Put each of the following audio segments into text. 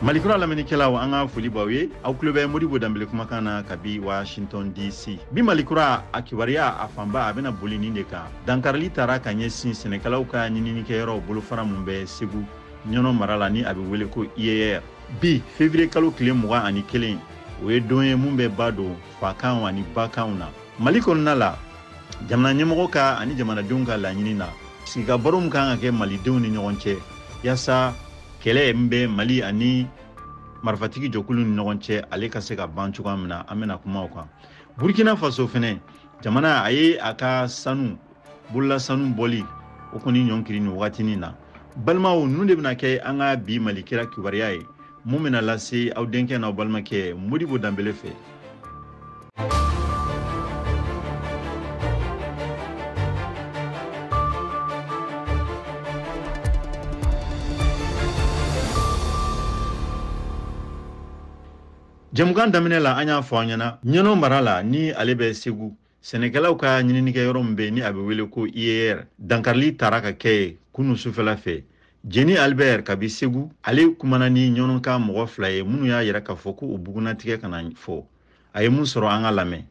Malikura lamɛnnikɛlaw, an ka foli b'aw ye. Aw tulo bɛ Modibo Danbele kumakan na kabi Washington DC. Bi Malikura a kibaruya a fanba, a bɛna boli nin de kan: dankarili taara ka ɲɛsin sɛnɛkɛlaw ka ɲininikɛyɔrɔ bolofara mun bɛ Segu Ɲɔnɔ mara la, ni a bɛ wele ko IER. Bi février kalo tile 21, o ye don ye mun bɛ ba don fakanw ani bakanw na Mali kɔnɔna la. Jamana ɲɛmɔgɔ ka ani jamanadenw ka laɲini na, sigika baro min kan ka kɛ malidenw ni ɲɔgɔn cɛ yaasa kɛlɛ min bɛ Mali ani marifatigi jɔkulu ni ɲɔgɔn cɛ, ale ka se ka ban cogoya min na, an bɛna kuma o kan. Burkina Faso fɛnɛ jamana, a ye a ka sanu, bolola sanu bɔli, o kɔni ɲɔnkiri nin wagatinin na. Balimaw, ninnu de bɛna kɛ an ka bi Malikira kibaruya ye mun bɛna lase aw denkɛ n'aw balimakɛ Modibo Danbele fɛ. Jɛmukan daminɛ la, an y'a fɔ an ɲɛna, Ɲɔnɔ mara la, ni ale bɛ Segu, sɛnɛkɛlaw ka ɲininikɛyɔrɔ min bɛ, ni a bɛ wele ko IER, dankarili taara ka kɛ ye kunu sufɛla fɛ. Jeni Albert kabi Segu, ale kumana ni Ɲɔnɔ ka mɔgɔ fila ye minnu y'a yira k'a fɔ ko u bugunatigɛ kana fɔ. A ye mun sɔrɔ, an ka lamɛn.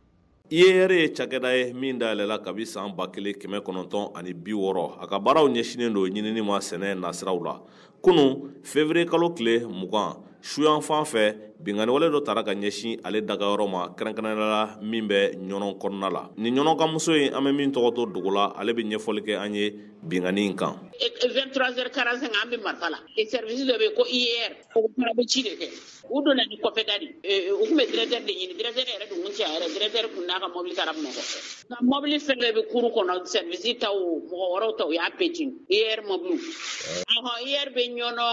IER ye cakɛda ye min dayɛlɛla kabi san 1960. A ka baaraw ɲɛsinnen don ɲinini ma sɛnɛ nasiraw la. Kunun, février kalo tile 20, suyanfan fɛ, binkanniwale dɔ tara ka ɲɛsin ale dagayɔrɔ ma, kɛrɛnkɛrɛnnenya la min bɛ Ɲɔnɔ kɔnɔna la. Ni Ɲɔnɔ ka muso in, an bɛ min tɔgɔ to dogo la, ale bɛ ɲɛfɔli kɛ an ye binkanni in kan. 23h45, an bɛ marifa la. Service dɔ bɛ yen ko IER, o fana bɛ ci de kɛ. U donna ni kɔfɛda de, u tun bɛ directeur de ɲini. Directeur yɛrɛ dun kun tɛ a yɛrɛ. Directeur kun n'a ka mobili taara Bamakɔ. Nka mobili fɛn fɛn bɛ kuru kɔnɔ, service ta o, mɔgɔ wɛrɛw ta, u y'a bɛɛ jeni, IER mobili. Ɔhɔn, IER bɛ Ɲɔnɔ,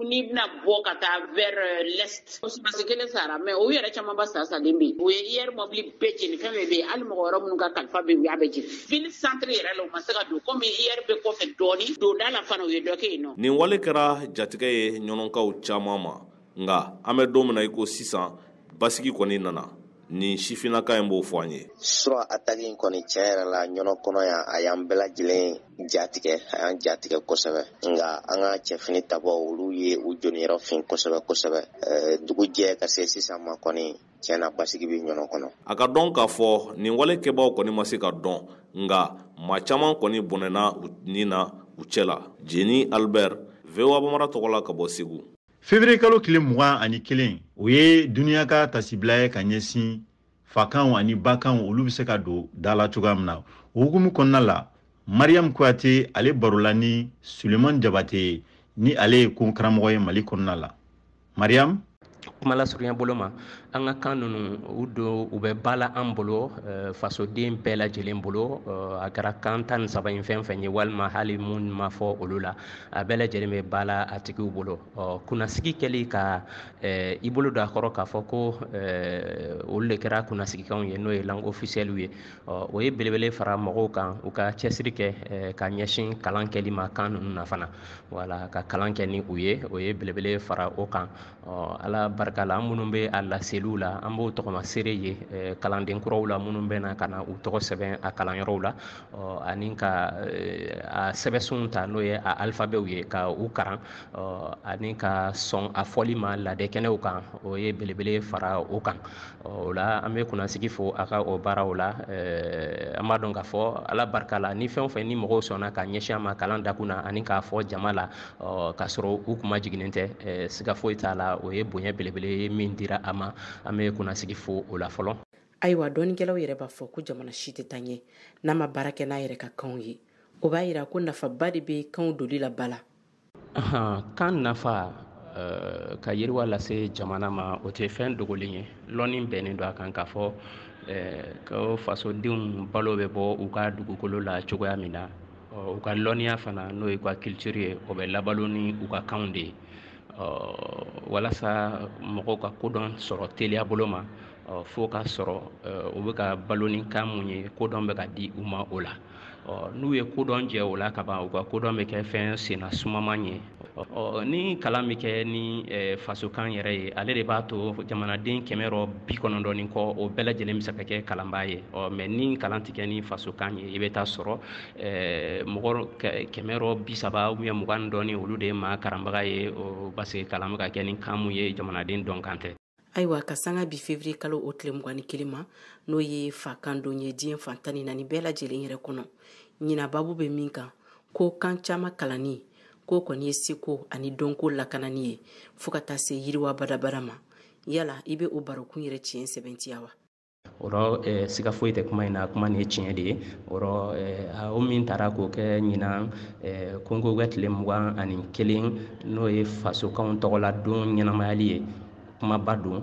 n'i bɛna bɔ ka taa vers l'est. Sɔrɔdasi kelen sara, mais u yɛrɛ caman ba sa salen bɛ yen. U ye IER mobili bɛɛ jeni, fɛn fɛn bɛ yen, hali mɔgɔ wɛrɛ minnu ka kalifa bɛ yen, u y'a bɛɛ jeni. Ville centre yɛrɛ la, u ma se ka don, komi IER bɛ kɔfɛ dɔɔni, donda la fana, u ye dɔ kɛ yen nɔ. Nin wale kɛra jatigɛ ye Ɲɔnɔkaw caman ma, nka an bɛ don min na i ko sisan, basigi kɔni nana. Nin sifinnaka in b'o fɔ an ye. Sura attaque in kɔni, tiɲɛ yɛrɛ la, Ɲɔnɔ kɔnɔ yan, a y'an bɛɛ lajɛlen jatigɛ, a y'an jatigɛ kosɛbɛ. Nka an ka cɛfini tabaw, olu ye u joniyɔrɔ fin kosɛbɛ kosɛbɛ. Dugu jɛ ka se sisan ma kɔni, tiɲɛ na, basigi bɛ Ɲɔnɔ kɔnɔ. A ka dɔn k'a fɔ nin wale kɛbaw kɔni ma se ka dɔn, nka maa caman kɔni bɔnɛna u ni na u cɛ la. Jeni Albert, VOA Bamara tɔgɔ la ka bɔ Segu. Février kalo tile 21, o ye duniya ka tasibila ye ka ɲɛsin fakanw ani bakanw, olu bɛ se ka don da la cogoya min na. O hukumu kɔnɔna la, Mariam Kuyate, ale barola ni Suleiman Jabate, ni ale ye ko karamɔgɔ ye Mali kɔnɔna la. Mariam. Kuma lasurunya bolo ma, an ka kan ninnu, u don u bɛ ba la an bolo, fasoden bɛɛ lajɛlen bolo. A kɛra kan 13 in fɛn fɛn ye, walima hali mun ma fɔ olu la, a bɛɛ lajɛlen bɛ ba la a tigiw bolo. Kunnasigi kɛli ka i bolo don a kɔrɔ k'a fɔ ko olu de kɛra kunnasigikanw ye, n'o ye langue officielle ye, o ye belebele fara mɔgɔw kan u ka cɛsiri kɛ ka ɲɛsin kalan kɛli ma kan ninnu na fana, wala ka kalan kɛ ni u ye, o ye belebele fara o kan. Ala barika la, an minnu bɛ a laseliw la, an b'o tɔgɔma seere ye kalanden kuraw la minnu bɛ na ka na u tɔgɔ sɛbɛn a kalanyɔrɔw la, ani ka a sɛbɛnsunw ta, n'o ye a alifabɛw ye, ka u karan, ani ka sɔn a fɔli ma ladɛ kɛnɛw kan, o ye belebele fara o kan. O la, an bɛ kunnasigi fo a ka o baaraw la. An b'a dɔn k'a fɔ ala barika la, ni fɛn o fɛn ni mɔgɔw sɔnna ka ɲɛsin a ma kalan dakun na ani k'a fɔ jama la k'a sɔrɔ u kuma jiginnen tɛ, siga foyi t'a la, o ye bonya belebele ye min dira a ma. An bɛ kunnasigi fo o la fɔlɔ. Ayiwa, dɔnnikɛlaw yɛrɛ b'a fɔ ko jamana si tɛ taa ɲɛ n'a ma baara kɛ n'a yɛrɛ ka kanw ye. O b'a yira ko nafaba de bɛ kanw doli la ba la. Kan nafa ka yiriwa lase jamana ma, o tɛ fɛn dogolen ye. Lɔnni bɛnnen don a kan k'a fɔ ko fasodenw balo bɛ bɔ u ka dugukolo la cogoya min na, u ka lɔnniya fana, n'o ye u ka culture ye, o bɛ labalo ni u ka kanw de ye, walasa mɔgɔw ka kodɔn sɔrɔ teliya bolo ma, fo ka sɔrɔ u bɛ ka balo ni kan mun ye, kodɔn bɛ ka di u ma o la. N'u ye kodɔn jɛ o la ka ban, u ka kodɔn bɛ kɛ fɛn senna sumaman ye. Ni kalan bɛ kɛ ni fasokan yɛrɛ ye, ale de b'a to jamanaden 190 ni kɔ, o bɛɛ lajɛlen bɛ se ka kɛ kalanbaa ye. Mais ni kalan tɛ kɛ ni fasokan ye, i bɛ taa sɔrɔ mɔgɔ 130 ou bien 20 dɔɔni, olu de ye maa karanbaga ye, parce que kalan bɛ ka kɛ ni kan mun ye, jamanaden dɔn kan tɛ. Ayiwa, ka sanga bi février kalo o tile 21 ma, n'o ye fakan don ye diɲɛ fan 14 bɛɛ lajɛlen yɛrɛ kɔnɔ, ɲinan babu bɛ min kan, ko kan caman kalanni k'o kɔni ye seko ani dɔnko lakanani ye fo ka taa se yiriwa badabada ma. Yala i bɛ o barokun yɛrɛ tiɲɛ sɛbɛntiya wa? O rɔ, siga foyi tɛ kuma in na, kuma nin ye tiɲɛ de ye. O rɔ, o min taara k'o kɛ ɲinan konko bɛ tile 21, n'o ye fasokanw tɔgɔla don ɲɛnamayali ye, kumaba don.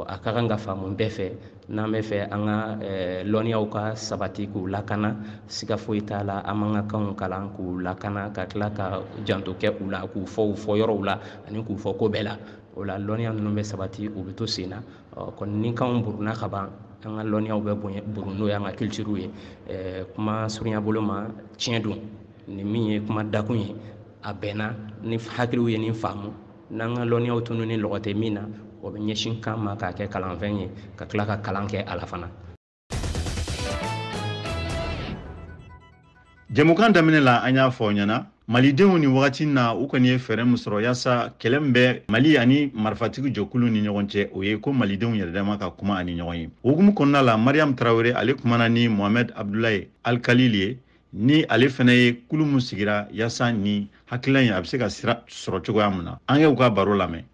A ka kan ka faamu bɛɛ fɛ. N'an bɛ fɛ an ka lɔnniyaw ka sabati k'u lakana, siga foyi t'a la, an b'an ka kanw kalan k'u lakana, ka tila ka janto kɛ u la, k'u fɔ u fɔyɔrɔw la ani k'u fɔ ko bɛɛ la. O la lɔnniya ninnu bɛ sabati, u bɛ to sen na. Kɔni ni kanw burunna ka ban, an ka lɔnniyaw bɛ bonya burun, n'o y'an ka culture ye. Kuma surunya bolo ma, tiɲɛ don, ni min ye kuma dakun ye, a bɛnna ni hakiliw ye nin faamu. N'an ka lɔnniyaw tununi lɔgɔ tɛ min na, o bɛ ɲɛsin kan ma k'a kɛ kalanfɛn ye, ka tila ka kalan kɛ a la fana. Jɛmukan daminɛ la, an y'a fɔ aw ɲɛna, malidenw ni wagati na, u kɔni ye fɛɛrɛ min sɔrɔ yaasa kɛlɛ min bɛ Mali ani marifatigi jɛkulu ni ɲɔgɔn cɛ, o ye ko malidenw yɛrɛ dama ka kuma ani ɲɔgɔn ye. O hukumu kɔnɔna la, Mariam Tarawele ale kumana ni Mohamed Abdoulaye Alkalil ye, ni ale fɛnɛ ye kulu min sigira yaasa ni hakilina in a bɛ se ka sira sɔrɔ cogoya min na. An y'u ka baro lamɛn.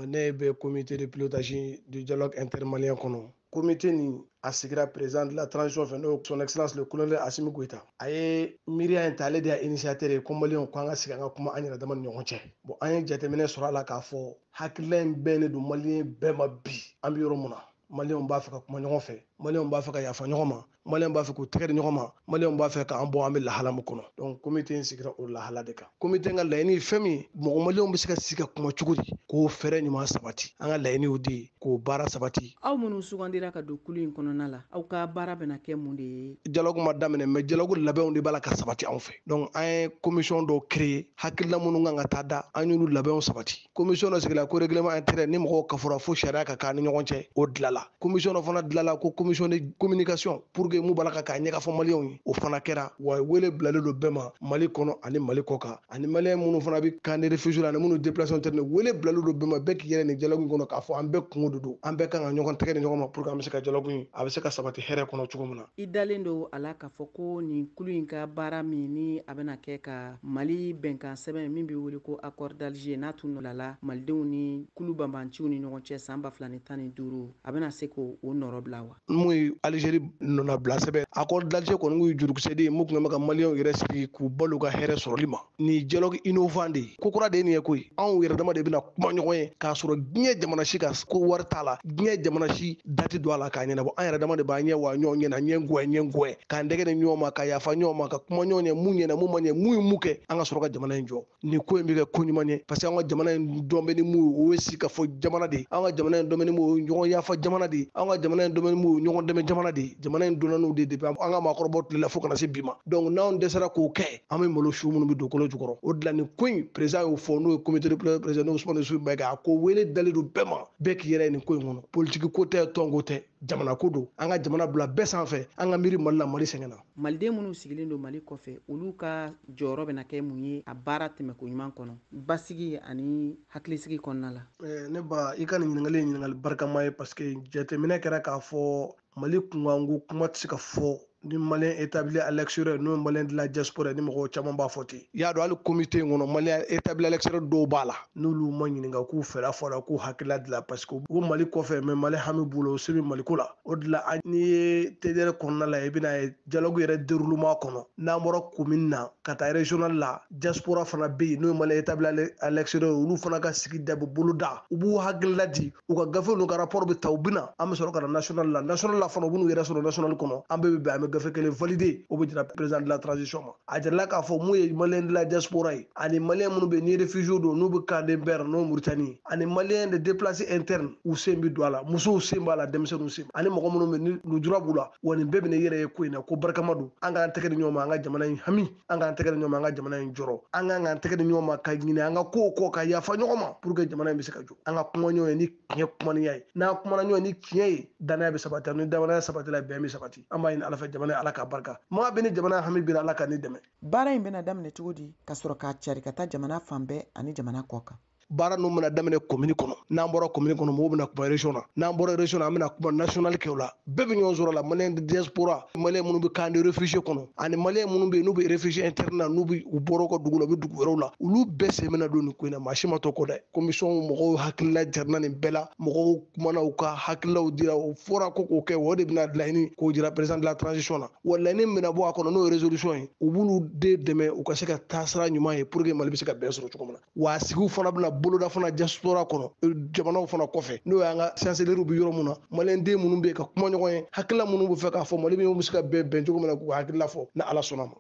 Ne bɛ comité de pilotage du dialogue intermalien kɔnɔ. Comité nin a sigira président de la transition fɛ, n'o son excellence le colonel Assimi Goïta. A ye miiriya in ta, ale de y'a initiateur ye, ko maliyɛnw ko an ka sigi an ka kuma an yɛrɛ dama ni ɲɔgɔn cɛ. Bon, an ye jateminɛ sɔrɔ a la k'a fɔ hakilina in bɛnnen don maliyɛn bɛɛ ma bi. An bɛ yɔrɔ mun na, maliyɛnw b'a fɛ ka kuma ɲɔgɔn fɛ, maliyɛnw b'a fɛ ka yafa ɲɔgɔn ma, maliyɛnw b'a fɛ k'u tɛgɛ di ɲɔgɔn ma, maliyɛnw b'a fɛ k'an bɔ an bɛ lahala min kɔnɔ. Donc comité in sigira o lahala de kan. Comité in ka laɲini ye fɛn min ye, mɔgɔ maliyɛnw bɛ se ka sigi ka kuma cogo di k'o fɛɛrɛ ɲuman sabati. An ka laɲini y'o de ye, k'o baara sabati. Aw minnu sugandira ka don kulu in kɔnɔna la, aw ka baara bɛna kɛ mun de ye? Dialogue ma daminɛ, mais dialogue labɛnw de b'a la ka sabati anw fɛ. Donc an ye commission dɔw créer, hakilina minnu kan ka taa da, an y'olu labɛnw sabati. Commission dɔ sigila ko règlement intérieur, ni mɔgɔw kafora fo sariya ka k'an ni ɲɔgɔn cɛ, o dilala. Commission dɔ fana dilala ko commission de communication, pour que mun b'a la ka k'a ɲɛ ka fɔ maliyɛnw ye, o fana kɛra. Wa wele bilalen don bɛɛ ma Mali kɔnɔ ani Mali kɔ kan, ani maliyɛn minnu fana bɛ camp de réfugiés la ani minnu déplacé interne, wele bilalen don bɛɛ ma, bɛɛ k'i yɛrɛ nin dialogue in kɔnɔ k'a fɔ an bɛɛ kungo de don, an bɛɛ kan ka ɲɔgɔn tɛgɛ di ɲɔgɔn ma pour que an bɛ se ka dialogue in a bɛ se ka sabati hɛrɛ kɔnɔ cogo min na. I dalen don a la k'a fɔ ko nin kulu in ka baara min ni a bɛna kɛ ka Mali bɛnkan sɛbɛn min bɛ wele ko accord d'Alger, n'a tun nɔlala malidenw ni kulu banbanciw ni ɲɔgɔn cɛ san 2015, a bɛna se k'o nɔrɔ bila wa? Mun ye Algérie nɔnabila sɛbɛn, accord d'Alger kɔni kun ye jurukisɛ de ye mun tun bɛ ka maliyɛnw yɛrɛ sigi k'u balo u ka hɛrɛ sɔrɔli ma. Nin dialogue innovant de ye, ko kura de ye nin ye koyi. Anw yɛrɛ dama de bɛna kuma ɲɔgɔn ye k'a sɔrɔ diɲɛ jamana si ka ko wari t'a la, diɲɛ jamana si da tɛ don a la k'a ɲɛnabɔ. An yɛrɛ dama de b'an ɲɛ wa ɲɔgɔn ɲɛna, ɲɛ gɔyɛ ɲɛ gɔyɛ, k'an dɛgɛ di ɲɔgɔn ma, ka yafa ɲɔgɔn ma, ka kuma ɲɔgɔn ye, mun ɲɛna mun ma ɲɛ, mun ye mun kɛ, an ka sɔrɔ ka jamana in jɔ. Nin ko in bɛ kɛ ko ɲuman ye, parce que an ka jamana in dɔn bɛ ni mun ye, o ye sigi ka fɔ jamana de ye. An ka jamana in dɔn bɛ ni mun ye, o ye ɲɔgɔn yafa jamana de ye. An ka jamana in dɔn bɛ ni mun ye, o ye ɲɔgɔn dɛmɛ jamana de ye. Jamana in donna n'o de ye depuis an ka maakɔrɔbaw tile la fo ka na se bi ma. Donc n'anw dɛsɛra k'o kɛ, an bɛ malo su minnu bɛ dugukolo jukɔrɔ. O de la nin ko in président y'o fɔ, n'o ye comité de pilotage président n'o Ousmane Youssouf Maïga, a ko wele dalen don bɛɛ ma, bɛɛ k'i yɛrɛ ye nin ko in kɔnɔ. Politique ko tɛ, tɔn ko tɛ, jamana ko don. An ka jamana bila bɛɛ sanfɛ, an ka miiri Mali la, Mali sɛgɛnna. Maliden minnu sigilen don Mali kɔfɛ, olu ka jɔyɔrɔ bɛna kɛ mun ye a baara tɛmɛko ɲuman kɔnɔ, basigi ani hakilisigi kɔnɔna la? Ne ba, i ka nin ɲininkali ye ɲininkali barikama ye, parce que jateminɛ kɛra k'a fɔ Mali kunkanko kuma tɛ se ka fɔ ni malien établi à l'extérieur, n'o ye malien de la diaspora, ni mɔgɔw caman b'a fɔ ten. I y'a dɔn hali comité in kɔnɔ, malien établi à l'extérieur dɔw b'a la, n'olu ma ɲininka k'u fɛla fɔ la, k'u hakilila dilan, parce que u Mali kɔfɛ, mais Mali hami b'u la, u se bɛ Mali ko la. O de la n'i ye TDR kɔnɔna la, i bɛna ye dialogue yɛrɛ déroulement kɔnɔ, n'an bɔra commune na ka taa régional la, diaspora fana bɛ yen, n'o ye malien établi à l'extérieur, olu fana ka sigi da bɛ bolo da, u b'u hakilila di, u ka gafe n'u ka rapport bɛ ta, u bɛ na, an bɛ sɔrɔ ka na national la. National la fana, u bɛ n'u yɛrɛ sɔrɔ national kɔnɔ, an bɛɛ bɛ bɛn, an bɛ bɛ gafe kelen valider, o bɛ jira président de la transition ma. A jirala k'a fɔ mun ye malien de la diaspora ye, ani malien minnu bɛ ni réfugiés don, n'u bɛ camp de Ber n'o Mauritanie, ani malien de déplacés internes, u sen bɛ don a la, musow sen b'a la, denmisɛnninw sen, ani mɔgɔ minnu bɛ ni lujura b'u la, wa nin bɛɛ bɛ ne yɛrɛ ye ko in na ko barikama don. An k'an tɛgɛ di ɲɔgɔn ma, an ka jamana in hami, an k'an tɛgɛ di ɲɔgɔn ma, an ka jamana in jɔrɔ, an k'an tɛgɛ di ɲɔgɔn ma ka ɲinɛ an ka kow kɔ, ka yafa ɲɔgɔn ma pour que jamana in bɛ se ka jɔ. An ka kuma ɲɔgɔn ye ni tiɲɛ kumaniya ye, n'an kumana ɲɔgɔn ni tiɲɛ ye, danaya bɛ sabati, ni danaya sabatila, bɛn bɛ sabati. An b'a ɲini Ala fɛ, jamana Ala k'a barika. Maa bɛ ni jamana hami bira, Ala ka ni dɛmɛ. Baara in bɛna daminɛ cogo di ka sɔrɔ k'a cari ka taa jamana fan bɛɛ ani jamana kɔ kan? Baara ninnu bɛna daminɛ commune kɔnɔ. N'an bɔra commune kɔnɔ, mɔgɔw bɛna kuma région na. N'an bɔra région na, an bɛna kuma national kɛ o la. Bɛɛ bɛ ɲɔgɔn sɔrɔ la, malien de diaspora, malien minnu bɛ camp de réfugié kɔnɔ, ani malien minnu bɛ yen n'u bɛ réfugié interne na, n'u bɛ u bɔra u ka dugu la, u bɛ dugu wɛrɛw la, olu bɛɛ sen bɛna don nin ko in na. Maa si ma to kɔ dɛ. Commission mɔgɔw hakilila jarina nin bɛɛ la, mɔgɔw kumana, u ka hakililaw dira, o fɔra ko k'o kɛ, o de bɛna laɲini k'o jira président de la transition na. Wa laɲini min bɛna bɔ a kɔnɔ, n'o ye résolution ye, u b'olu de dɛmɛ u ka se ka taasira ɲuman ye pour que Mali bɛ se ka bɛn sɔrɔ cogo min na. Wa a sigiw fana bɛna boloda fana diaspora kɔnɔ, jamanaw fana kɔfɛ, n'o y'an ka chancellerie bɛ yɔrɔ mun na, malien den minnu bɛ yen ka kuma ɲɔgɔn ye, hakilila minnu bɛ fɛ k'a fɔ Mali bɛ se ka bɛn cogo min na, k'u hakilila fɔ ni Ala sɔnna ma.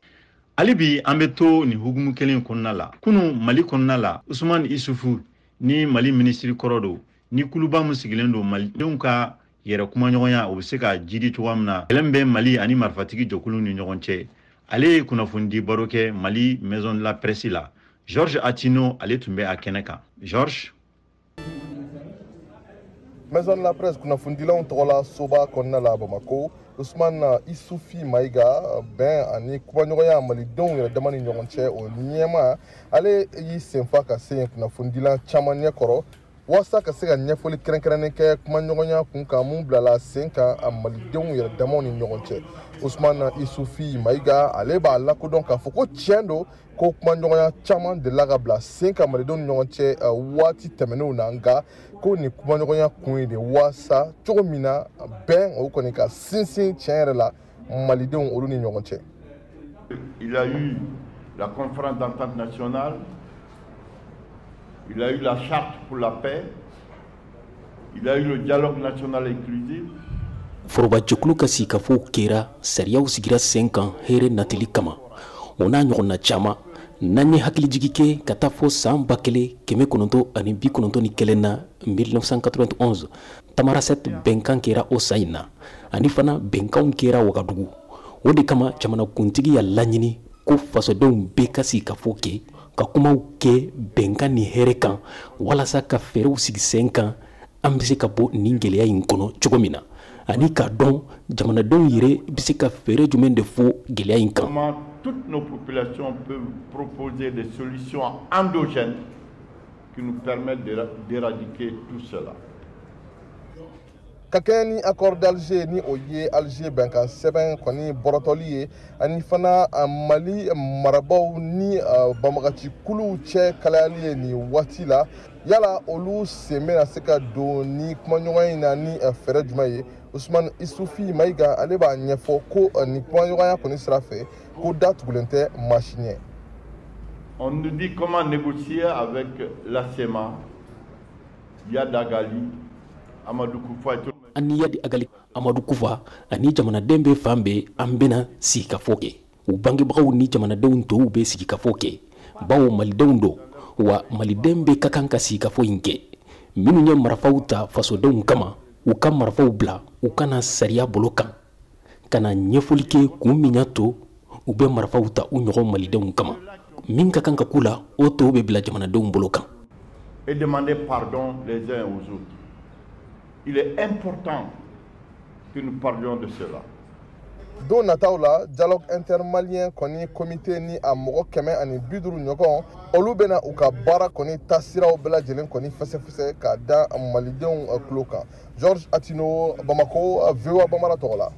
Hali bi an bɛ to nin hukumu kelen kɔnɔna la. Kunun Mali kɔnɔna la, Usumani Isufu ni Mali minisiri kɔrɔ don, ni kuluba min sigilen don malidenw ka yɛrɛ kumaɲɔgɔnya, o bɛ se ka jidi cogoya min na kɛlɛ min bɛ Mali ani marifatigi jɛkulu ni ɲɔgɔn cɛ. Ale ye kunnafonidi baro kɛ Mali Maison de la Presse la. Georges Attino, ale tun bɛ a kɛnɛ kan. Georges. Maison de la Presse kunnafonidilanw tɔgɔ la soba kɔnɔna la Bamako, Usumani Isufi Mayiga, bɛn ani kumaɲɔgɔnya malidenw yɛrɛ dama ni ɲɔgɔn cɛ o ɲɛma, ale y'i senfa ka se kunnafonidilan caman ɲɛkɔrɔ walasa ka se ka ɲɛfɔli kɛrɛnkɛrɛnnen kɛ kumaɲɔgɔnya kun kan mun bilala sen kan a malidenw yɛrɛ damaw ni ɲɔgɔn cɛ. Usumani Isufi Mayiga, ale b'a lakodɔn k'a fɔ ko tiɲɛ don ko kumaɲɔgɔnya caman delila ka bila sen kan malidenw ni ɲɔgɔn cɛ waati tɛmɛnenw na, nka ko nin kumaɲɔgɔnya kun ye de walasa cogo min na bɛn o kɔni ka sinsin tiɲɛ yɛrɛ la malidenw olu ni ɲɔgɔn cɛ. Il a eu la conférence d'entente nationale, il a eu la charte pour la paix, il a eu le dialogue national inclusif. Forobajɛkulu ka sigikafɔw kɛra, sariyaw sigira sen kan hɛrɛ natili kama. O n'a ɲɔgɔnna caman, n'an ye hakilijigi kɛ ka taa fɔ san 1991 na, 1991, Tamarasɛti bɛnkan kɛra o san in na, ani fana bɛnkanw kɛra Wagadugu. O de kama jamanakuntigi y'a laɲini ko fasodenw bɛɛ ka sigikafɔ kɛ, ka kumaw kɛ bɛnkan ni hɛrɛ kan, walasa ka fɛɛrɛw sigi sen kan an bɛ se ka bɔ nin gɛlɛya in kɔnɔ cogo min na, ani k'a dɔn jamanadenw yɛrɛ bɛ se ka fɛɛrɛ jumɛn de fɔ gɛlɛya in kan. Comment toutes nos populations peuvent proposer des solutions endogènes qui nous permettent d'éradiquer tout cela. Ka kɛɲɛ ni accord d'Alger ni o ye Alger bɛnkan sɛbɛn kɔni bɔrɔtɔli ye, ani fana Mali marabaaw ni banbagaci-kuluw cɛ kalayali ye nin waati la, yala olu sen bɛna se ka don ni kumaɲɔgɔnya in na ni fɛɛrɛ jumɛn ye? Usumani Isufi Mayiga, ale b'a ɲɛfɔ ko nin kumaɲɔgɔnya kɔni sira fɛ, ko da tugulen tɛ maa si ɲɛ. On nous dit comment négocier avec la CMA, Iyad Ag Ghali, Amadou Koufa et tout. An ni Iyad Ag Ghali, Amadou Koufa ani jamanaden bɛ fan bɛɛ, an bɛna sigikafɔ kɛ. U bangebagaw ni jamanadenw tɔw bɛ sigikafɔ kɛ, bawo malidenw don, wa maliden bɛɛ ka kan ka sigikafɔ in kɛ. Minnu ye marifaw ta fasodenw kama, u ka marifaw bila, u kana sariya bolo kan, ka na ɲɛfɔli kɛ kun min y'a to u bɛ marifaw ta u ɲɔgɔn malidenw kama. Min ka kan ka k'u la, o tɔw bɛ bila jamanadenw bolo kan. Et demander pardon les uns aux autres. Il est important que nous parlions de cela. Don nataw la, dialogue intermalien kɔni comité ni a mɔgɔ 150 ɲɔgɔn, olu bɛna u ka baara kɔni taasiraw bɛɛ lajɛlen kɔni fɛsɛfɛsɛ k'a da malidenw tulo kan. Georges Attino, Bamako, VOA Bambara tɔgɔ la.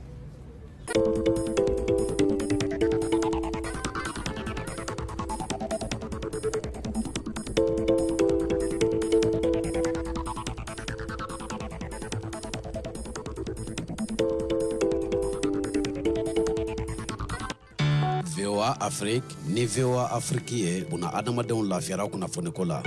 VOA Afrique ni VOA Afrique ye buna adamadenw lafiyara kunnafoniko la.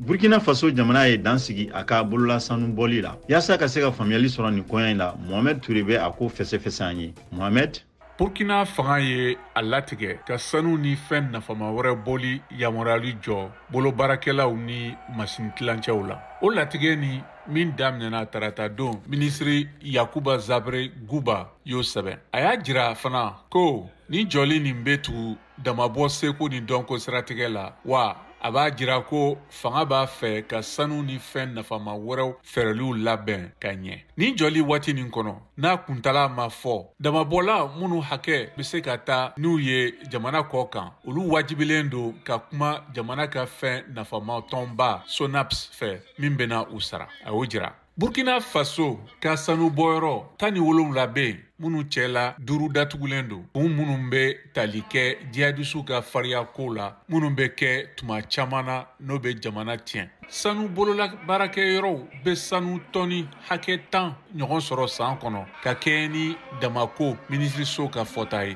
Burkina Faso jamana ye dan sigi a ka bolola sanu bɔli la. Yaasa ka se ka faamuyali sɔrɔ nin koɲa in la, Mohamed Touré bɛ a ko fɛsɛfɛsɛ an ye. Mohamed. Burkina fanga ye a latigɛ ka sanu ni fɛn nafama wɛrɛ bɔli yamaruyali jɔ bolobaarakɛlaw ni masini tilancɛw la. O latigɛ ni min daminɛna tarata don, minisiri Yakuba Zabre Guba y'o sɛbɛn. A y'a jira fana ko ni jɔli nin bɛ tugu damabɔ seko ni dɔnko siratigɛ la, wa a b'a jira ko fanga b'a fɛ ka sanu ni fɛn nafama wɛrɛw fɛɛrɛliw labɛn ka ɲɛ. Nin jɔli waati nin kɔnɔ, n'a kuntala ma fɔ, damabɔla minnu hakɛ bɛ se ka taa n'u ye jamana kɔ kan, olu wajibilen don ka kuma jamana ka fɛn nafama tɔnba SONAPS fɛ min bɛna u sara. A y'o jira. Burkina Faso ka sanubɔyɔrɔ 17 bɛ yen minnu cɛla 5 datugulen don, kun minnu bɛ tali kɛ jihadisiw ka fariya ko la minnu bɛ kɛ tuma caman na n'o bɛ jamana tiɲɛ. Sanu bolola baarakɛyɔrɔw bɛ sanu tɔni hakɛ 10 ɲɔgɔn sɔrɔ san kɔnɔ ka kɛɲɛ ni Damako minisiriso ka fɔta ye.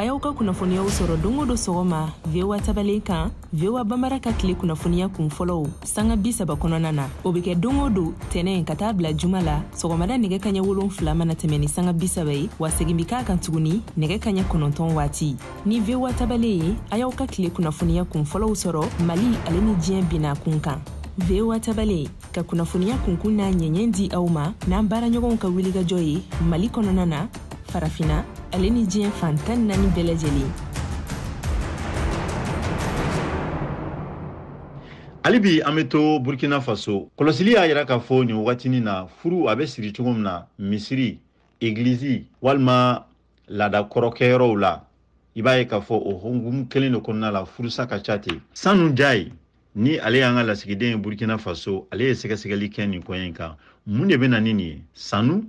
A y'aw ka kunnafoniyaw sɔrɔ don o don sɔgɔma VOA tabalen kan, VOA Bambara ka tile kunnafoniya kun fɔlɔw sanga 30 kɔnɔna na. O bɛ kɛ don o don tɛnɛn ka taa bila juma la sɔgɔmada nɛgɛ kaɲɛ 7 mana tɛmɛ ni sanga 30 ye, wa segin bɛ k'a kan tuguni nɛgɛ kaɲɛ 9 waati. Ni VOA tabalen ye, a y'aw ka tile kunnafoniya kun fɔlɔw sɔrɔ Mali ale ni diɲɛ binna kun kan. VOA tabalen ka kunnafoniya kunkun n'a ɲɛɲɛ di aw ma n'an baaraɲɔgɔnw ka wulikajɔ ye Mali kɔnɔna na, Farafina ale ni diɲɛ fan 14 bɛɛ lajɛlen. Hali bi an bɛ to Burkina Faso. Kɔlɔsili y'a yira k'a fɔ nin wagatinin na, furu a bɛ siri cogo min na misiri, egilizi walima laada kɔrɔkɛyɔrɔw la, i b'a ye k'a fɔ o hukumu kelen de kɔnɔna la furusa ka ca ten. Sanu Jayi ni ale y'an ka lasigiden ye Burkina Faso, ale ye sɛgɛsɛgɛli kɛ nin koɲɛ in kan. Mun de bɛ na ni nin ye? Sanu.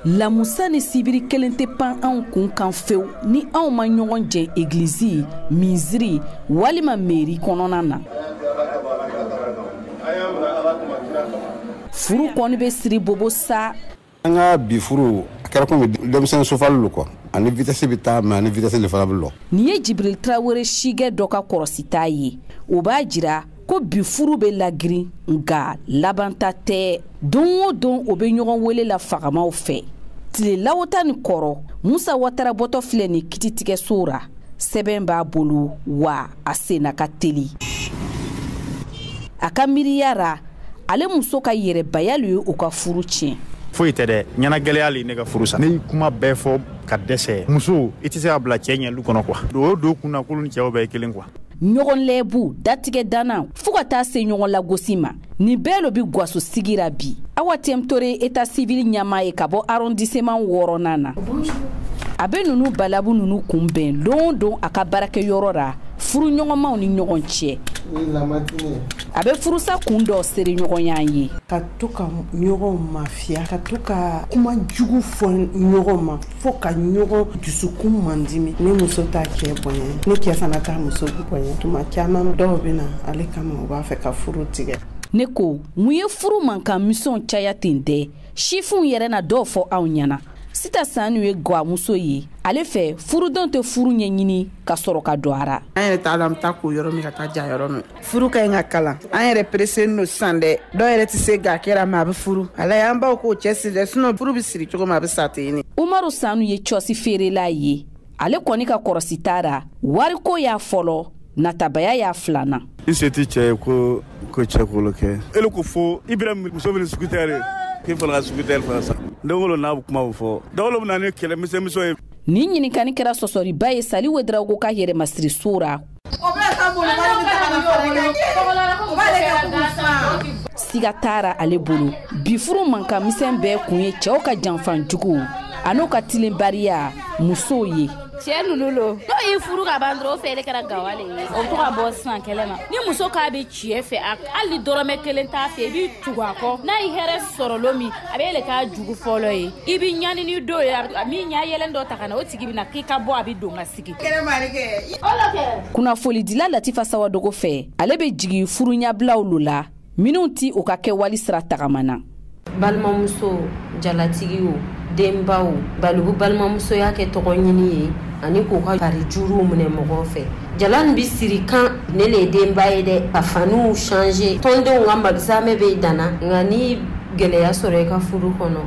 Lamusa ni sibiri kelen tɛ pan anw kun kan fewu ni anw ma ɲɔgɔn jɛ egilizi, misiri walima meri kɔnɔna na. Furu kɔni bɛ siri bobo sa. An ka bi furu a kɛra komi denmisɛnnin sofali lo quoi, ani vitesse bɛ taa mais ani vitesse de fana bɛ lɔ. Nin ye Jibril Tarawele sigɛ dɔ ka kɔrɔsita ye, o b'a jira ko bi furu bɛ lagirin nka labanta tɛ. Don o don o bɛ ɲɔgɔn wele la fagamaw fɛ. Tile lawota ni kɔrɔ, Musa Watara bɔtɔ filɛ nin kititigɛso ra. Sɛbɛn b'a bolo wa a senna ka teli. A ka miiriya ra, ale muso ka yɛrɛbaya le ye u ka furu tiɲɛ. Foyi tɛ dɛ, ɲɛnagɛlɛya le ne ka furu sa. Ne ye kuma bɛɛ fɔ ka dɛsɛ. Muso, i tɛ se ka bila cɛ ɲɛ lu kɔnɔ quoi. O don kun na k'olu ni cɛw bɛɛ ye kelen quoi. Ɲɔgɔn lɛbu, datigɛ danna fo ka taa se ɲɔgɔn lagosi ma. Nin bɛɛ lo bi gwaso sigira bi. Awa Tɛmtore état civil ɲɛmaa ye ka bɔ arrondissement 6nan na. A bɛ ninnu balabu ninnu kunbɛn don o don a ka baarakɛyɔrɔ la furuɲɔgɔnmaw ni ɲɔgɔn cɛ. A bɛ furusa kun dɔ seere ɲɔgɔnya ye. Ka to ka ɲɔgɔn mafiya, ka to ka kuma jugu fɔ ɲɔgɔn ma, fo ka ɲɔgɔn dusukun mandimi. Ni muso t'a cɛ bonya, ni cɛ fana t'a muso bonya, tuma caman dɔw bɛ na ale kama u b'a fɛ ka furu tigɛ. Ne ko mun ye furu mankan misɛnw caya ten dɛ, sifinw yɛrɛ na dɔw fɔ anw ɲɛna. Sita Sanu ye gwamuso ye, ale fɛ furudenw tɛ furu ɲɛɲini ka sɔrɔ ka don a ra. An yɛrɛ t'a dɔn an bɛ taa ko yɔrɔ min ka taa ja yɔrɔ min. Furu ka ɲi ka kalan, an yɛrɛ pressé don sisan dɛ, dɔw yɛrɛ tɛ se ga kɛra ma a bɛ furu. Ala y'an baw k'o cɛsiri dɛ, sinon furu bɛ siri cogo min a bɛ sa ten ne. Umaru Sanu ye cɔsi feerela ye, ale kɔni ka kɔrɔsi t'a ra, wariko y'a fɔlɔ, natabaya y'a filanan. I se tɛ cɛ ye ko cɛ k'olu kɛ. Ele ko fo i bɛna muso bɛ scooter ye. K'i fana ka scooter fana san. Dɔgɔlo n'a bɛ kuma o fɔ. Dɔgɔlo bɛ na ni kɛlɛ misɛnmisɛn ye. Nin ɲininkali kɛra sɔsɔliba ye Sali Wedarawogo ka yɛrɛmasiriso ra. Siga t'a ra ale bolo. Bi furu mankan misɛn bɛɛ kun ye cɛw ka janfan jugu A n'o ka tilenbariya musow ye. Cɛ ninnu lo n'o y'i furu ka ban dɔrɔn o fɛ ele kɛra gawa le ye o bɛ to ka bɔ sisan kɛlɛ ma ni muso k'a bɛ tiɲɛ fɛ hali ni dɔrɔmɛ kelen t'a fɛ i b'i tugu a kɔ n'a ye hɛrɛ sɔrɔ lo min a bɛ ele k'a jugu fɔlɔ ye i bɛ ɲani ni dɔ ye a min ɲɛ yɛlɛn dɔ ta ka na o tigi bɛ na k'i ka bɔ a bɛ don ka sigi. Kunnafonidila Latifa Sawadogo fɛ ale bɛ jigin furuɲabilaw lo la minnu ti u ka kɛwale sira tagama na. Balimamuso jalatigiw denbaw baliku balimamusoya kɛ tɔgɔ ɲini ye ani k'u ka pari juruw minɛ mɔgɔw fɛ jala nin bɛ siri kan ne le ye denba ye dɛ ka faniw changer tɔndenw ka mabisamɛ bɛ danna nka ni gɛlɛya sɔrɔ i ka furu kɔnɔ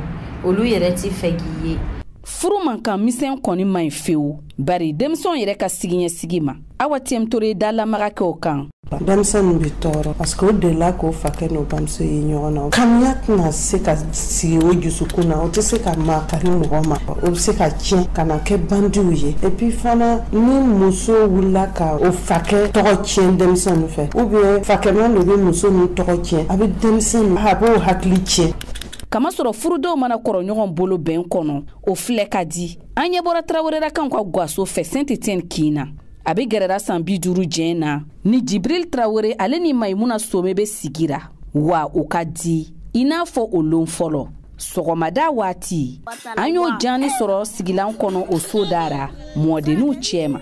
olu yɛrɛ ti fɛ k'i ye. Furu mankan misɛn kɔni man ɲi fewu bari denmisɛnw yɛrɛ ka sigiɲɛsigi ma. Awa TM Toure da lamaga kɛ o kan. Denmisɛnnin bɛ tɔɔrɔ parce que o delila k'o fakɛ n'o bamuso ye ɲɔgɔn na kanuya tɛna se ka sigi o dusukun na o tɛ se ka makari mɔgɔ ma o bɛ se ka tiɲɛ ka na kɛ bandiw ye et puis fana ni muso wulila ka o fakɛ tɔgɔ tiɲɛ denmisɛnnin fɛ ou bien fakɛman de bɛ muso min tɔgɔ tiɲɛ a bɛ denmisɛnnin a b'o hakili tiɲɛ. Kamasɔrɔ furudenw mana kɔrɔ ɲɔgɔn bolo bɛn kɔnɔ o filɛ ka di. An ɲɛ bɔra Tarawelelakaw ka gaso fɛ Saint-Étienne kin na. A bɛ gɛrɛra san 50 jɛn na ni Jibril Tarawele ale ni Mayimuna Some bɛ sigira wa o ka di i n'a fɔ o lon fɔlɔ. Sɔgɔmada waati an y'o jaani sɔrɔ sigilan kɔnɔ o so dara mɔdenninw cɛma.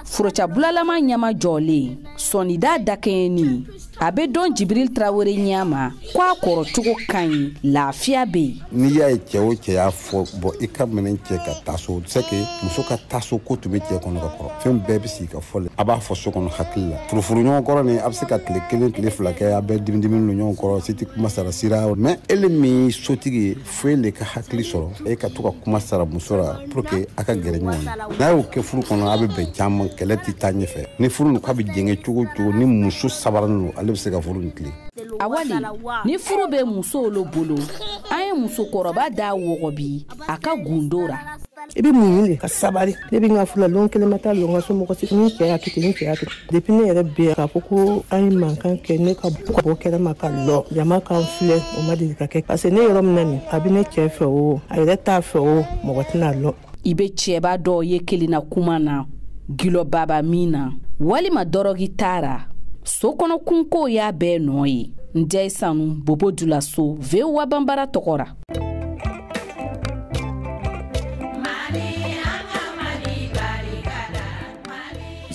Forocabulalama ɲama jɔlen sɔnida dakɛɲɛni a bɛ dɔn Jibril Tarawele ɲɛma ko a kɔrɔ cogo ka ɲi lafiya bɛ yen. N'i y'a ye cɛ o cɛ y'a fɔ bɔn i ka minɛn cɛ ka taa so c'est que muso ka taa so ko tun bɛ cɛ kɔnɔ ka kɔrɔ fɛn bɛɛ bɛ sigi ka fɔ le a b'a fɔ so kɔnɔ hakili la furufuruɲɔgɔn kɔrɔ nin a bɛ se ka tile kelen tile fila kɛ a bɛɛ dimidimi don ɲɔgɔn kɔrɔ si tɛ kuma sara sira mais ele min ye sotigi ye fo ele ka hakili sɔrɔ e ka to ka kuma sara muso la pour que a ka gɛrɛ ɲɔgɔn na n'a y'o kɛ furu kɔnɔ a bɛ bɛn caman kɛlɛ tɛ taa ɲɛfɛ ni furu nin k'a bɛ jɛngɛ cogo o cogo ni muso sabanan don ale bɛ se ka furu nin tilen. Awali ni furu bɛ musow lo bolo an ye musokɔrɔba da wɔgɔbi a ka gundo ra. I bɛ muɲu de ka sabali ne bɛ n ka furu la lon kelen ma taa lon ka so mɔgɔ si ni cɛ y'a kɛ ten ni cɛ y'a kɛ depuis ne yɛrɛ bɛ yan k'a fɔ ko an ye mankan kɛ ne ka bɔ kɛnɛ ma ka lɔ jama k'an filɛ o ma deli ka kɛ parce que ne yɔrɔ min na nin a bɛ ne cɛ fɛ o a yɛrɛ t'a fɛ o mɔgɔ tɛna lɔ. I bɛ cɛba dɔw ye kelenna kuma na gilɔbaba min na walima dɔrɔgi taara so kɔnɔ kunkow y'a bɛɛ nɔ ye. Ndiaye Sanu Bobo Dioulasso VOA Banbara tɔgɔ ra.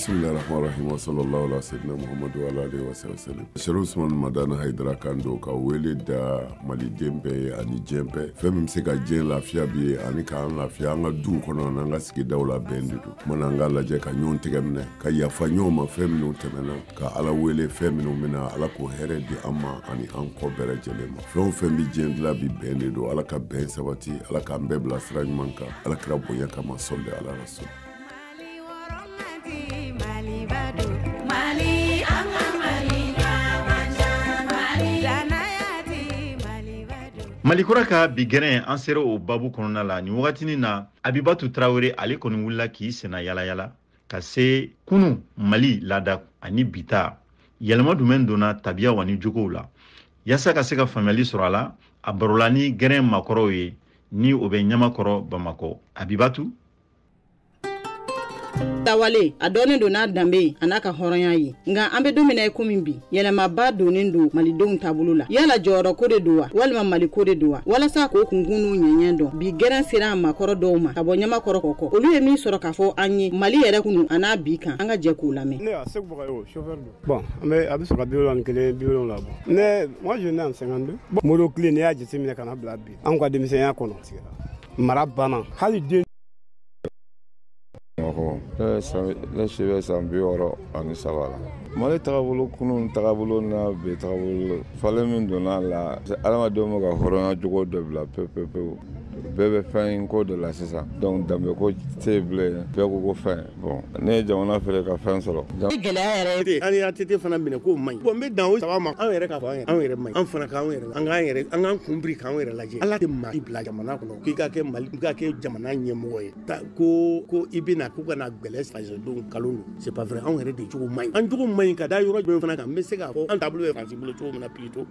Bismillahirrahmanirrahim wa sallallahu ala sayyidina Muhammadu wa ala alihi wa sallam. Sherif Usman Madani Haidara kan don ka wele da maliden bɛɛ ye ani diɲɛ bɛɛ. Fɛn min bɛ se ka diɲɛ lafiya bi ye ani k'an lafiya an ka duw kɔnɔ n'an ka sigidaw la bɛn de don. Kumana an k'a lajɛ ka ɲɔgɔn tɛgɛ minɛ ka yafa ɲɔgɔn ma fɛn minnu tɛmɛna ka Ala wele fɛn minnu bɛna Ala k'o hɛrɛ di an ma ani an kɔ bɛɛ lajɛlen ma. Fɛn o fɛn bɛ diɲɛ dilan bi bɛn de don. Ala ka bɛn sabati, Ala k'an bɛɛ bila sira ɲuman kan. Ala kira bonya kama sɔli ala rasul. Malikura ka bi gɛrɛn an sera o babu kɔnɔna la nin wagatinin na Abibatu Tarawele ale kɔni wulila k'i senna yala yala ka se kunu Mali laada ani bita yɛlɛma jumɛn donna tabiyaw ani jogow la yaasa ka se ka faamuyali sɔrɔ a la a barola ni gɛrɛn makɔrɔw ye ni o bɛ Ɲamakɔrɔ Bamakɔ. Abibatu Tawale a dɔnnen don n'a danbe ye a n'a ka hɔrɔnya ye nka an bɛ don min na i komi bi yɛlɛmaba donnen don malidenw taabolo la yala jɔyɔrɔ ko de don wa walima maliko de don wa walasa k'o kunkun n'u ɲɛɲɛ dɔn bi gɛrɛn sera a makɔrɔ dɔw ma ka bɔ Ɲamakɔrɔ kɔkɔ olu ye min sɔrɔ k'a fɔ an ye Mali yɛrɛ kunu a n'a bi kan an ka jɛ k'u lamɛn. Ne y'a Segu Bagayogo chauffeur don. Bon an bɛ a bɛ sɔrɔ ka 71 70 bɔ. Ne moi je né en 52. Moro tile n'i y'a jateminɛ ka na bila bi anw ka denmisɛnya kɔnɔ mara banna hali den. Ne si bɛ san 63 la. Mali tagabolo kunun tagabolo n'a bi tagabolo falen min donna a la adamadenw bɛ ka hɔrɔnya jogo dɔ bila pewu pewu pewu bɛɛ bɛ fɛn ko de la sisan donc danbe ko tɛ yen bilen bɛɛ ko ko fɛn bon ne ye jamana feere ka fɛn sɔrɔ. Gɛlɛya yɛrɛ ye an ye ATT fana minɛ k'o man ɲi bon n bɛ dan o saba ma anw yɛrɛ k'a fɔ anw yɛrɛ man ɲi an fana k'anw yɛrɛ an k'an yɛrɛ an k'an kun biri k'anw yɛrɛ lajɛ Ala tɛ maa bila jamana kɔnɔ k'i ka kɛ Mali k'i ka kɛ jamana ɲɛmɔgɔ ye ko i bɛ na k'u ka na gbɛlɛ fasodenw nkalon don c'est pas vrai anw yɛrɛ de cogo man ɲi an cogo man ɲi ka da yɔrɔ jumɛn fana kan n bɛ se k'a fɔ an taabolo bɛ Faransi bolo cogo min na plutôt.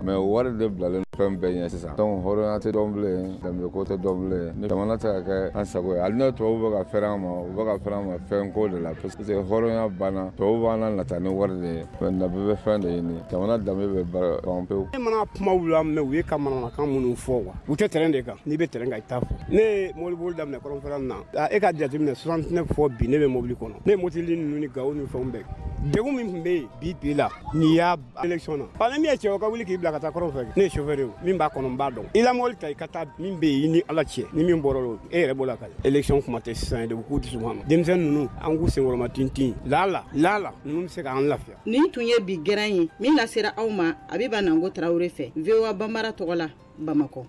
Mais wari de bilalen fɛn bɛɛ ɲɛ sisan. Donc hɔrɔnya tɛ dɔn bilen, danbe ko tɛ dɔn bilen. Ni jamana tɛ ka kɛ an sago ye, hali n'o tubabuw bɛ ka fɛrɛ an ma, u bɛ ka fɛrɛ an ma fɛn ko de la, parce que hɔrɔnya banna. Tubabuw b'an na nata ni wari de ye, mais bɛɛ bɛ fɛn de ɲini. Jamana danbe bɛ ban pewu. Ne mana kumaw la mɛn, u ye ka manamanakan minnu fɔ wa, u tɛ terrain de kan. N'i bɛ terrain kan, i t'a fɔ. Ne ye mobili daminɛ kɔrɔnfɛla na, e ka jateminɛ 69 fɔ bi, ne bɛ mobili kɔnɔ. Ne ye motili ninnu ni gawo ni fɛnw bɛɛ. Degun min tun bɛ yen bi bi la, n'i y'a élection na, ni min ye cɛ o ka wuli k'i bila ka taa kɔrɔn fɛ. Ne ye chauffeur ye, min b'a kɔnɔ n b'a dɔn. I la mobili ta i ka taa, min bɛ yen i ni Ala cɛ, ni min bɔra o e yɛrɛ bolo a kan. Élection kuma tɛ sisan de, u k'u dusu kɔnɔ. Denmisɛnnin ninnu, an k'u senkɔrɔma tintin, lala lala ninnu bɛ se k'an lafiya. Nin tun ye bi gɛrɛn ye min lasera aw ma Abiba Nango Tarawele fɛ, VOA Banbara tɔgɔ la, Bamakɔ.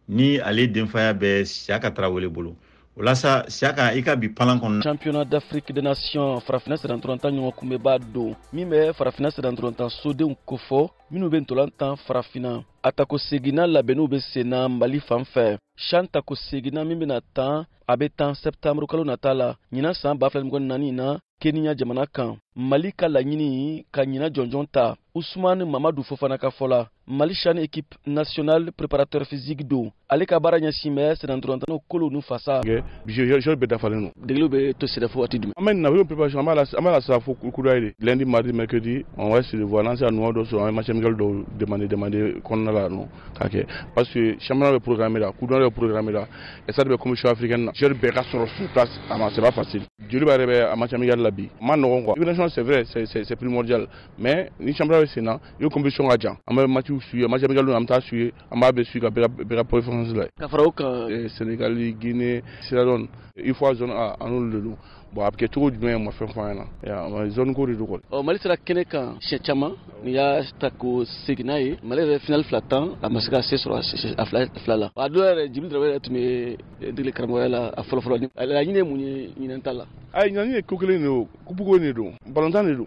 Ni ale denfaya bɛ Siyaka Tarawele bolo, o la sa Siyaka, i ka bi palan kɔnɔ. Championnat d'Afrique des Nations farafinna sennantolatan ɲɔgɔn kunbɛba don min bɛ farafinna sennantolatan sodenw kofɔ minnu bɛ ntolan tan farafinna. A tako seginna labɛnniw bɛ senna Mali fan fɛ. CHAN tako seginna min bɛna tan, a bɛ tan septembre kalo nata la ɲinan san 2024 na Kenya jamana kan. Mali ka laɲini ka ɲinan jɔnjɔn ta. Usumani Mamadu Fofana ka fɔ la, Mali CHAN équipe nationale préparateur physique don. Ale ka baara ɲɛsin bɛ sennantolatannaw kolow n'u fasa. Joueur bɛɛ dafalen don. Degeliw bɛ to senna fo waati jumɛn? An bɛ na préparation, an b'a la sa fo kudayi de. Lundi, mardi, mercredi, on va se revoir. N'an sera nɔgɔ dɔ sɔrɔ, an bɛ match amical dɔw demander kɔnɔna la nɔ k'a kɛ. Parce que championnat bɛ programme la, coupe du monde bɛ programme la, stade bɛ commission africaine na. Joueur bɛɛ ka sɔrɔ sur place, a ma, c'est pas facile. Joliba yɛrɛ bɛ a match amical la bi. A ma nɔgɔn quoi. Élimination, c'est vrai, c'est primordial. Mais ni championnat bɛ sen na, i bɛ compétition ka jan. An bɛ match suivre, match amical an bɛ taa suivre, an b'a bɛɛ suivre ka bɛɛ ka performance la. Ka fara o kan, Sénégal, Guinée, Sierra Leone, UFOA zone A, an n'olu de don. Bon, a bɛ kɛ cogo jumɛn, ma fɛn fɔ an ɲɛna. Zone ko de don kɔni. Ɔ, Mali sera kɛnɛ kan siɲɛ caman, n'i y'a ta ko seginna ye, Mali yɛrɛ finale 2 tan, a ma se ka se sɔrɔ a fila la. A dɔw yɛrɛ, Djibril Dramé yɛrɛ tun bɛ degeli karamɔgɔya la a fɔlɔ-fɔlɔ. A laɲini ye mun ye ɲinan ta la? Ayi, ɲinan ye ko kelen de ye, coupe ko de don, balontan de don.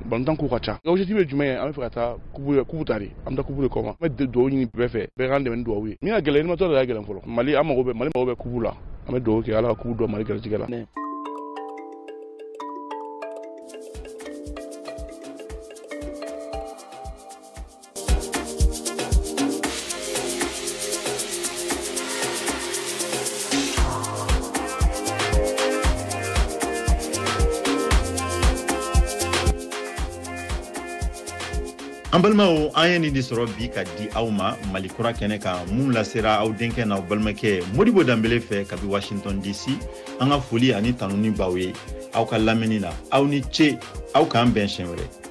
Balontan ko ka ca. Objectif ye jumɛn ye? An bɛ fɛ ka taa coupe ta de. An bɛ taa coupe de kɔ ma. An bɛ dugawu ɲini bɛɛ fɛ, bɛɛ k'an dɛmɛ ni dugawu ye. Min ka gɛlɛn, éliminatoire de ka gɛlɛn fɔlɔ. Mali, an mago bɛ, Mali mago bɛ coupe la. An bɛ dugawu kɛ Ala ka coupe dɔn Mali garijɛgɛ la. An balimaw, an ye nin de sɔrɔ bi ka di aw ma Mali kura kɛnɛ kan, mun lasera aw denkɛ n'aw balimakɛ Modibo Danbele fɛ kabi Washington DC. An ka foli ani tanuni b'aw ye aw ka lamɛnni na. Aw ni ce, aw k'an bɛn siɲɛ wɛrɛ.